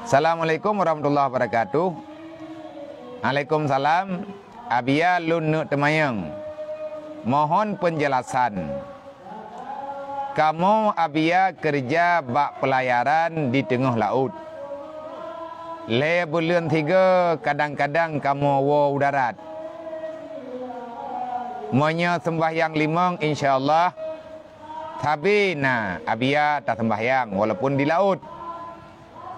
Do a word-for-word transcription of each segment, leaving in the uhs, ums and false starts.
Assalamualaikum warahmatullahi wabarakatuh. Waalaikumsalam. Abia lôn neuk teumanyong. Mohon penjelasan. Kamoe abia keureuja bak peulayaran di teungoh laôt. Lhée buleuen sigoe kadang-kadang kamoe woe u darat. Meunyoe seumbahyang limong, insya Allah, sabe na abia taseumbahyang walaupun di laôt.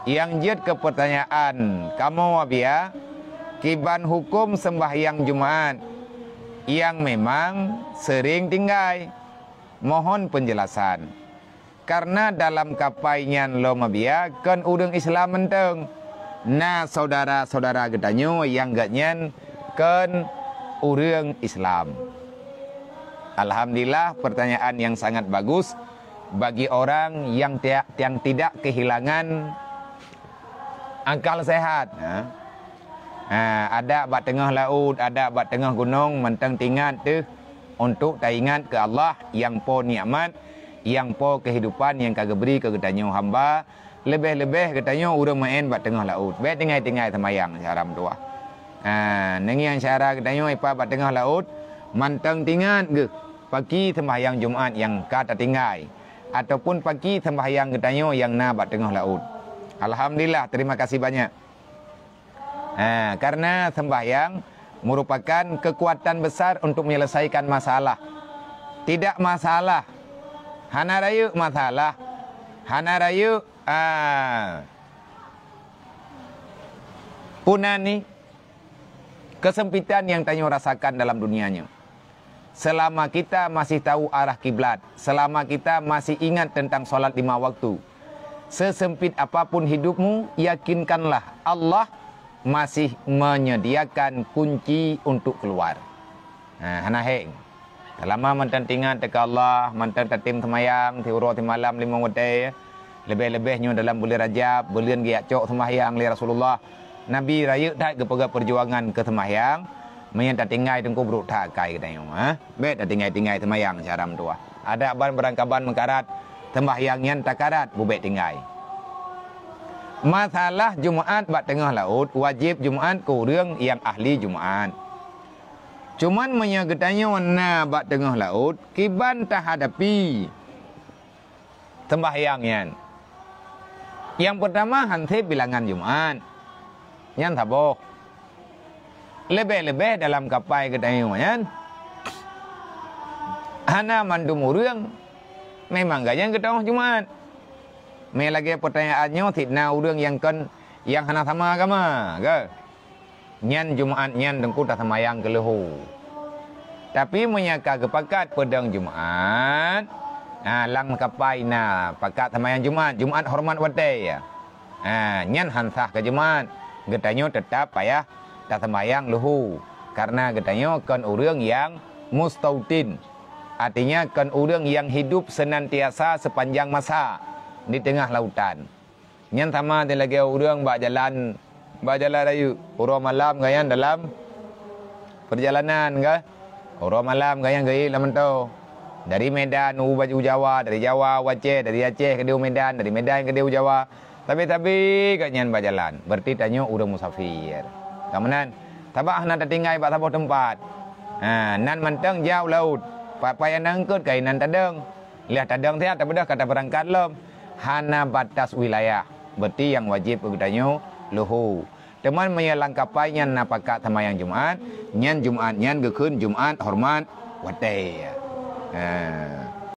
Nyang jeuet keu peutanyaan kamoe abia, kiban huköm seumbahyang Jumat nyang memang seuring tinggai? Mohon penjelasan. Karena dalam kapai nyan lom abia kon ureuëng Islam mantong. Na syedara-syedara geutanyoe nyang geuhnyan kon ureuëng Islam. Alhamdulillah, pertanyaan yang sangat bagus bagi orang yang ti-, yang tidak kehilangan akal sehat. Ha? Ha, adak bak teungoh laôt, adak bak teungoh gunong, mantong teuingat teuh untuk taingat keu Allah nyang po nikmat, nyang po kehidupan nyang ka geubri keu geutanyoe hamba, leubeh-leubeh geutanyoe ureuëng meu'én bak teungoh laôt. Bék tinggai-tinggai seumayang syedara meutuwah. Ha, neungieng syedara geutanyoe ipat bak teungoh laôt, mantong teuingat geuh paki seumbahyang Jumat nyang ka tatinggai, ataupun paki seumbahyang geutanyoe nyang na bak teungoh laôt. Alhamdulillah, terima kasih banyak. Ha, karena seumbahyang merupakan kekuatan besar untuk menyelesaikan masalah. Tidak masalah, hana rayeuk masalah, hana rayeuk, ah, punani kesempitan yang tanyoe rasakan dalam dunia nyoe. Selama kita masih tahu arah kiblat, selama kita masih ingat tentang salat lima waktu, sesempit apapun hidupmu, yakinkanlah Allah masih menyediakan kunci untuk keluar. Ha, hana hék. Selama mantong teuingat teuka Allah, mantong tatem seumayang, siuroe simalam limong watée, leubeh-leubeh nyoe dalam buleuen Rajab, buleuen geujak cok seumayang lé Rasulullah. Nabi rayeuk that geupeugah peujuangan keu seumayang, meunyoe tatinggai teungku brok that akai geutanyoe, ha? Bék tatinggai-tinggai seumayang syedara meutuwah. Adak ban beurangkaban meukarat, seumayang nyan takarat, bubék tinggai. Masalah Jumat bak teungoh laôt, wajéb Jumat keu ureuëng nyang ahli Jumat. Cuman meunyoe geutanyoe na bak teungoh laôt, kiban tahadapi seumbahyang nyan. Nyang peurtama, hana bilangan Jumat. Nyan saboh. Leubeh-leubeh dalam kapai geutanyoe nyan, hana mandum ureuëng memang geuhnyan geutanyoe Jumat. Mé lagée peutanyaan nyoe, sit na ureuëng nyang kon, nyang hana sama agama, ka? Nyan Jumat nyan teungku taseumayang keu leuhô. Tapi meunyoe ka geupakat peudong Jumat, ha, lam kapai na pakat seumayang Jumat, Jumat horeumat watée, ha, nyan hana sah keu Jumat. Geutanyoe teutab payah taseumayang leuhô, kareuna geutanyoe kon ureuëng nyang mustautin, artinya kon ureuëng nyang hidup seunantiasa seupanjang masa di teungoh lautan. Nyan sama lagée ureuëng bak jalan, bak jalan rayeuk. Uroe malam geuhnyan dalam peurjalanan, ka? Uroe malam geuhnyan geuék lam mantong. Dari Medan u, u Jawa, dari Jawa u Aceh, dari Aceh keudeh u Medan, dari Medan keudeh u Jawa. Sabe-sabe geuhnyan bak jalan. Berarti tanyoe ureuëng musafir. Ka meunan, sabab hana tatinggai bak saboh teumpat. Ha, nan mantong jak u laôt. Pat-pat nyang na eungkot keunan tadong. Lheueh tadong siat tabeudôh ka tabeurangkat lom. Hana batas wilayah. Berarti nyang wajéb keu geutanyoe leuhô. Teuma meunyoe lam kapai nyan na pakat seumayang Jumat, nyan Jumat nyan geukheun Jumat horeumat watée. Ha.